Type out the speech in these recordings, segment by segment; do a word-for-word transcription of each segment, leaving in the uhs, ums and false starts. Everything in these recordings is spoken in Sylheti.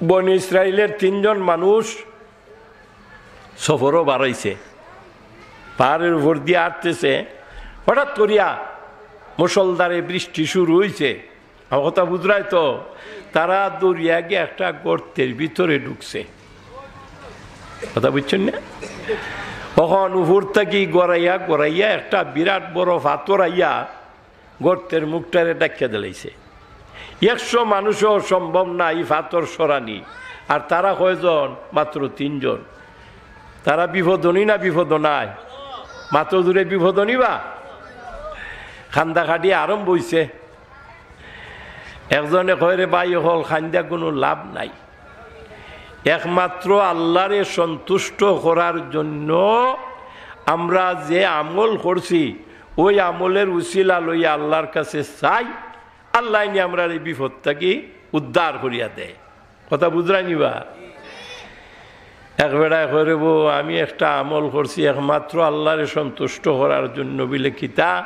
বনি ইসরাইলের তিনজন মানুষ সফরো বারাইছে, পাহাড়ের উপর দিয়া আটতেছে। হঠাৎ করিয়া মুষলধারে বৃষ্টি শুরু অইছে। আমার কথা বুঝরায় তো? তারা দৌড়িয়া গিয়া একটা গর্তের ভিতরে ঢুকছে। কথা বুঝছইন না? অখন উপর থাকি গড়াইয়া গড়াইয়া একটা বিরাট বড় পাথর আইয়া গর্তের মুখটারে ঢাকিয়া দিলাইছে। একশো মানুষও সম্ভব না ই পাথর সরানি। আর তারা কয়জন? মাত্র তিনজন। তারা বিপদো নি না বিপদো নায়? মাত্র দূরে বিপদো নি বা? কান্দাকাটি আরম্ভ অইছে। একজনে কয়, "রে ভাই অকল, কান্দিয়া কুনু লাভ নাই। একমাত্র আল্লারে সন্তুষ্ট করার জন্য আমরা যে আমল করছি, ওই আমলের উসিলা লইয়া আল্লার কাছে চাই, আল্লায় নি আমরারে ই বিপদ থাকি উদ্ধার করিয়া দেয়।" কথা বুঝরায় নি বা? এক বেটায় কয়, "রে বো, আমি একটা আমল করছি একমাত্র আল্লারে সন্তুষ্ট করার জন্য।" বিলে, "কিতা?"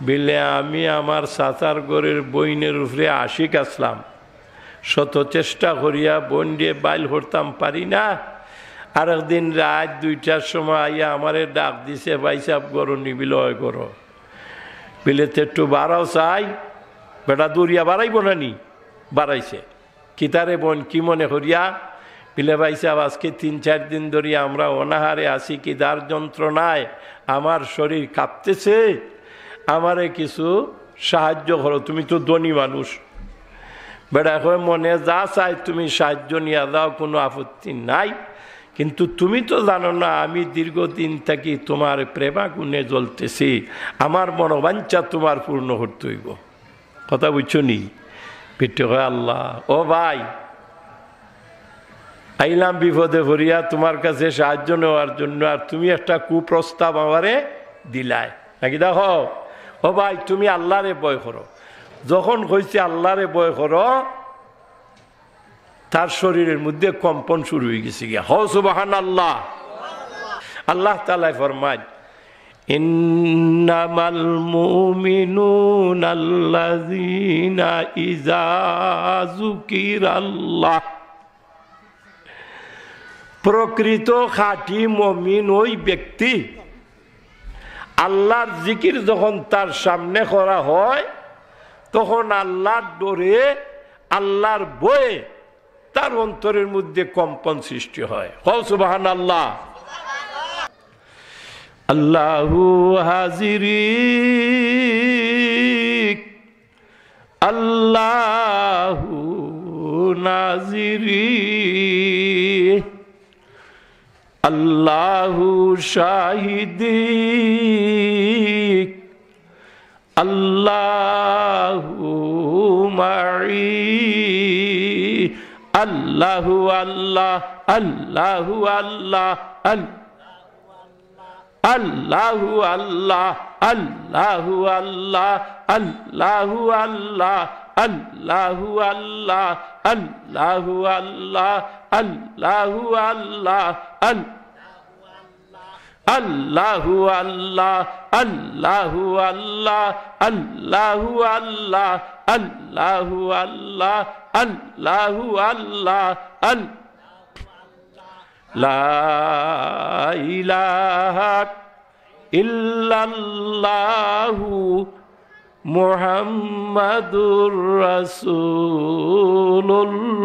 বিলে, "আমি আমার চাচার ঘরের বইনের উপরে আশিক আছলাম, শত চেষ্টা করিয়া বইনরে বাইল করতাম পারি না। আরেক দিন রাইত দুইটার সময় আইয়া আমারে ডাক দিছে, 'ভাইসাব, ঘরো নি?' বিলে, 'অয় ঘরো।' বিলে, "তে একটু বারাও চাই।" বেটা দৌড়িয়া বারাইবো না নি? বারাইছে। "কিতারে বইন, কি মনে করিয়া?" বিলে, "ভাইসাব, আজকে তিন চাইর দিন ধরি আমরা অনাহারে আছি, খিদার যন্ত্রণায় আমার শরীর কাঁপতেছে, আমারে কিছু সাহায্য করো, তুমি তো ধনী মানুষ।" বেটায় কয়, "মনে যা চায় তুমি সাহায্য নিয়া যাও, কুনু আপত্তি নাই, কিন্তু তুমি তো জানো না আমি দীর্ঘদিন থাকি তুমার প্রেমাগুনে জ্বলতেছি, আমার মনোবাঞ্ছা তুমার পূর্ণ করতে অইবো।" কথা বুঝছো নি? বেটায় কয়, "আল্লাহ, ও ভাই, আইলাম বিপদে পড়িয়া তুমার কাছে সাহায্য নেওয়ার জন্য, আর তুমি একটা কুপ্রস্তাব আমারে দিলায় নাকি? দেখো, ও ভাই, তুমি আল্লারে ভয় করো।" যখন কইছে, "আল্লারে ভয় করো," তার শরীরের মধ্যে কম্পন শুরু অইগেছে গিয়া। হও সুবহানাল্লাহ। আল্লাহ তাআলায় ফরমাইন, "إنما المؤمنون الذين إذا ذكر الله।" প্রকৃত খাঁটি মুমিন ওই ব্যক্তি, আল্লার জিকির যখন তার সামনে করা হয়, তখন আল্লার ডরে, আল্লার ভয়ে তার অন্তরের মধ্যে কম্পন সৃষ্টি হয়। কও সুবহানাল্লাহ। আল্লাহু হাজিরি, আল্লাহু নাজিরি, আল্লাহু শাহিদি, আল্লাহু মাই। আল্লাহু আল্লাহ, আল্লাহু আল্লাহ, আল্লাহ। আল্লাহু আল্লাহ, আল্লাহু আল্লাহ, আল্লাহু আল্লাহ, আল্লাহু আল্লাহ, আল্লাহু আল্লাহ, আল্লাহু আল্লাহ, আল-, আল্লাহু আল্লাহ, আল্লাহু আল্লাহ, আল্লাহু আল্লাহ, আল্লাহু আল্লাহ, আল্লাহু আল্লাহ, আল-, لا إله إلا الله محمد رسول الله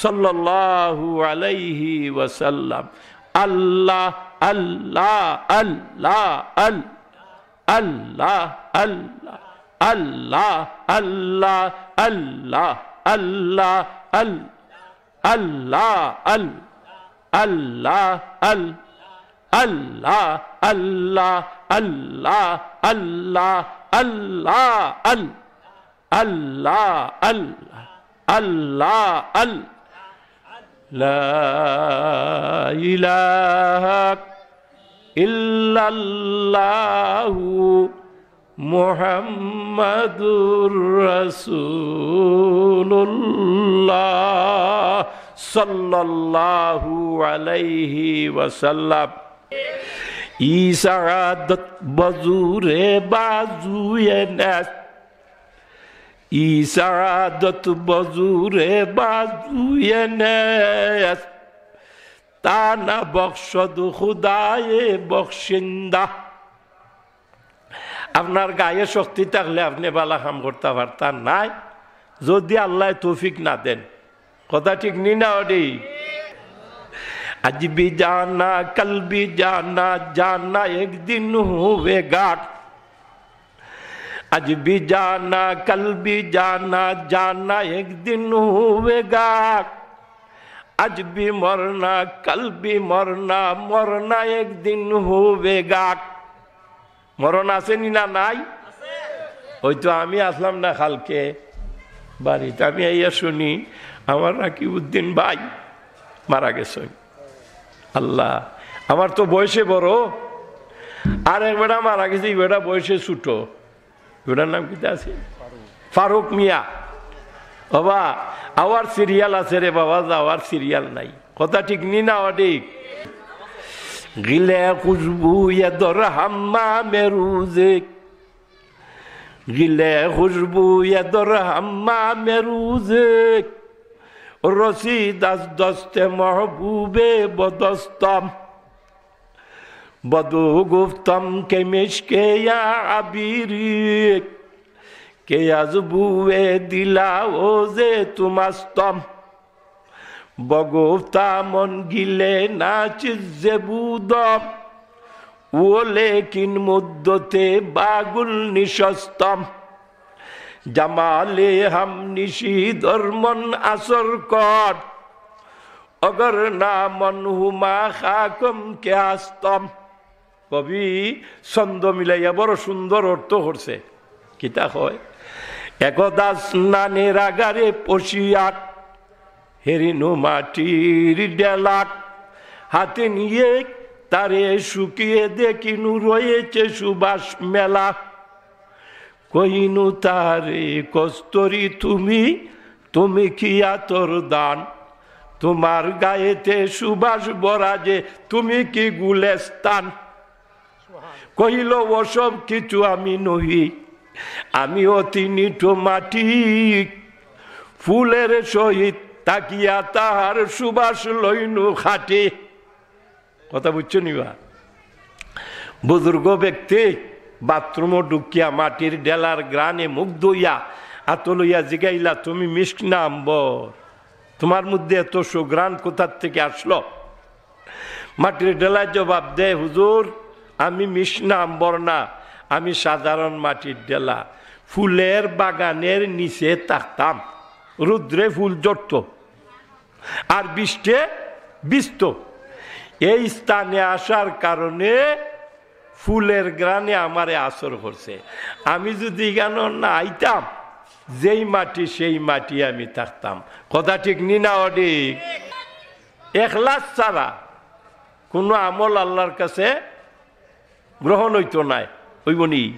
صلى الله عليه وسلم। আল্লাহ, আল্লাহ, আল্লাহ, আল-, আল্লাহ, আল্লাহ, আল্লাহ, আল্লাহ, আল্লাহ, আল্লাহ, আল-, আল্লাহ, আল-, আল্লাহ, আল-, আল্লাহ, আল্লাহ, আল্লাহ, আল্লাহ, আল-, আল্লাহ, আল্লাহ, আল্লাহ, আল-, لا إله إلا الله محمد رسول الله صلى الله عليه وسلم। ای سعادت بزور بازوی نست، ای سعادت بزور بازوی نیست، تانا بخشد خدای بخشنده۔ আপনার গায়ে শক্তি থাকলে আপনে বালা কাম করতা পারতা নায়, যুদি আল্লায় তৌফিক না দেন। কথা ঠিক নি না অডি? آج بھی جانا، کل بھی جانا، جانا ایک دن ہوئے گا۔ آج بھی جانا، کل بھی جانا، جانا ایک دن ہوئے گا۔ آج بھی مرنا، کل بھی مرنا، مرنا ایک دن ہوئے گا۔ মরণ আছে নি না নাই? ওই তো আমি আসলাম না কালকে বাড়িত, আমি আইয়া শুনি আমার রাকিবউদ্দিন ভাই মারা গেছে। আল্লাহ, আমার তো বয়সে বড়, আর এক বেটা মারা গেছে, এই বেটা বয়সে ছোট। বেটার নাম কিতা আছে? ফারুক মিয়া। বাবা, আবার সিরিয়াল আছে রে বাবা, যাওয়ার সিরিয়াল নাই। কথা ঠিক নি না অডি? گلِ خوشبوی در حمام روزک، گلِ خوشبوی در حمام روزک، رسید از دست محبوب به دستم. بدو گفتم که مشک یا عبیری، که از بوی دل‌آواز تو مستم. بگفتم آن گله نه چیز بودم، ولیکن مدت با گل نشستم. جمال هم‌نشین در من اثر کرد، اگر نه من هما خاکم که هستم. কবি ছন্দ মিলাইয়া বড় সুন্দর অর্থ করছে। কিতা কয়? একদা স্নানের আগারে পশিয়াক, হেরিনু মাটির ডেলাক, হাতে নিয়ে তারে শুকিয়ে দেখিনু রয়েছে সুবাস মেলা। কহিনু তারে, কস্তুরী তুমি, তুমি কি আতর দান? তোমার গায়েতে সুবাস ভরা যে, তুমি কি গুলেস্তান? কহিল, ওসব কিছু আমি নহি, আমি অতি নিঠু মাটি। ফুলের সহিত থাকিয়া তাহার সুবাস লইনু খাটি। কথা বুঝছো নি বা? বুজুর্গ ব্যক্তি বাথরুমো ঢুকিয়া মাটির ডেলার ঘ্রাণে মুগ্ধ অইয়া আতো লইয়া জিগাইলা, "তুমি মিস্ক না আম্বর? তোমার মধ্যে এত সুঘ্রাণ কোথার থেকে আসলো?" মাটির ডেলায় জবাব দেয়, "হুজুর, আমি মিস্ক না আম্বর না, আমি সাধারণ মাটির ডেলা। ফুলের বাগানের নিচে থাকতাম, রৌদ্রে ফুল ঝরতো।" আর বৃষ্টে ভিজতো। এই স্থানে আসার কারণে ফুলের ঘ্রাণে আমারে আছর করছে। আমি যদি ইখানো না আইতাম, যেই মাটি সেই মাটি আমি থাকতাম। কথা ঠিক নি না অডি? এখলাস ছাড়া কুনু আমল আল্লার কাছে গ্রহণ অইতো নায়, অইবো নি?